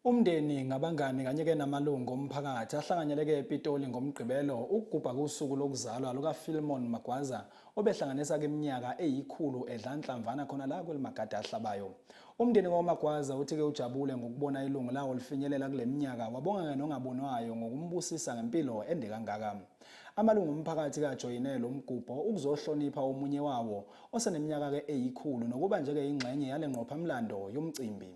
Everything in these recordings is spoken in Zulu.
Umndeni ngabangani kanye-ke namalungu omphakathi ahlanganyeleke ePitoli ngoMgqibelo ukugubha kusuku lokuzalwa lukaPhilmon Magwaza obehlanganisa-ke iminyaka eyikhulu edla nhlamvana khona la kwelimagade ahlabayo. Umndeni wakwaMagwaza uthi-ke ujabule ngokubona ilungu lawo lifinyelela kule minyaka wabonga-ke nongabonwayo ngokumbusisa ngempilo ende kangaka. Amalungu omphakathi kajoyine lo mgubho ukuzohlonipha omunye wawo oseneminyaka-ke eyikhulu nokuba nje-ke ingxenye yale ngqophamlando yomcimbi.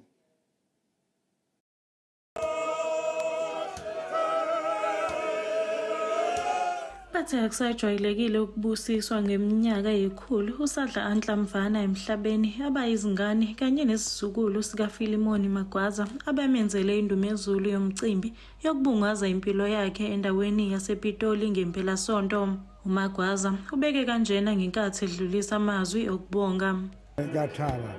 Bathe akusajwayelekile ukubusiswa ngeminyaka eyikhulu usadla anhlamvana emhlabeni abayizingane kanye nesizukulu sikaFilimoni Magwaza abamenzele indumezulu yomcimbi yokubungaza impilo yakhe endaweni yasePitoli ngempelasonto. UMagwaza ubeke kanjena ngenkathi edlulisa amazwi okubonga. Ke a thaba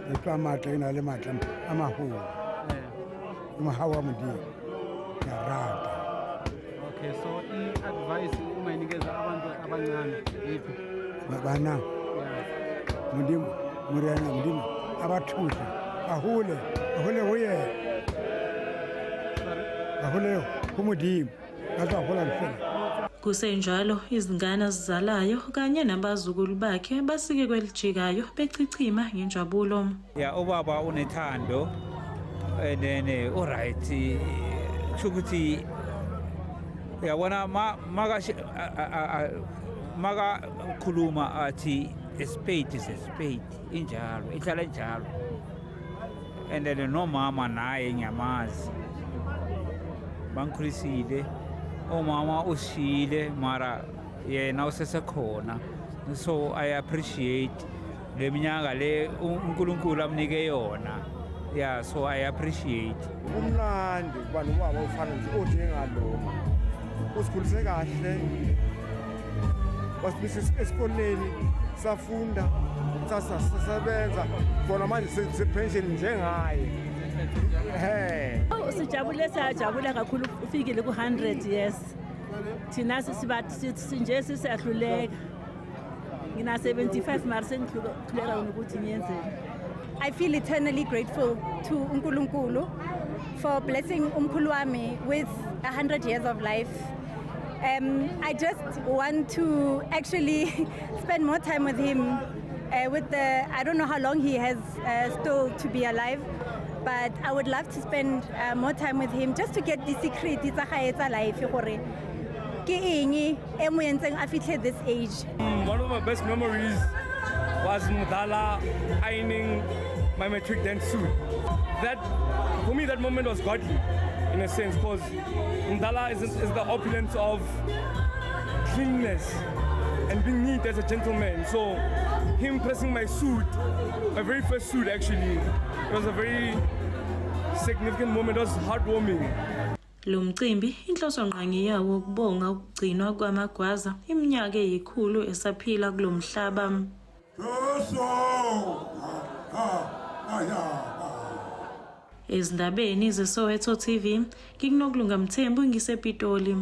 ke tloa maatla ke na le maatla a magolo ke mogau wa modimo ke a rata. Okay, so i-advice ungayinikeza abantu abancane yiphi? Bana modimo morena modimo a ba thuse ba hole ba hole go yena ba hole go modimo. Kusenjalo, izingane azizalayo kanye nabazukulu bakhe basike kwelijikayo bechichima ngenjabulo. Ya ubaba unethando and then eh, uright kusho ukuthi uyabona maka makakhuluma athi espade is a spade injalo ihlala injalo and then nomama naye ngiyamazi bangikhulisile umama usishiyile mara yena usesekhona so i appreciate le minyaka le uNkulunkulu amnike yona yeah so i appreciate Kumnandi ukuba nobaba ofana nje onjengalona usikhulise kahle wasibisa esikoleni safunda sasebenza khona manje sepension njengaye he oh, sijabule siyajabula kakhulu ufikile ku-100 years thina sinje sisahluleka ngina-75 mara sengihluleka nokuthi ngiyenzeni. I feel eternally grateful to uNkulunkulu for blessing umkhulu wami with 100 years of life. I just want to actually spend more time with him. With the, I don't know how long he has still to be alive, but I would love to spend more time with him just to get the secret tsa gae tsa life gore ke eng e mo entseng a fitlhe this age. One of my best memories was Mudala ironing my matric dance suit. That, for me, that moment was godly in a sense, because Mudala is the opulence of cleanliness and being neat as a gentleman. So him pressing my suit, my very first suit actually, it was a very significant moment. It was heartwarming. Lo mcimbi inhlosongqangi yawo ukubonga ukugcinwa kwamagwaza iminyaka eyikhulu esaphila kulo mhlaba. Ezindabeni zeSoweto TV, ngikuNokulunga Mthembu ngisePitoli.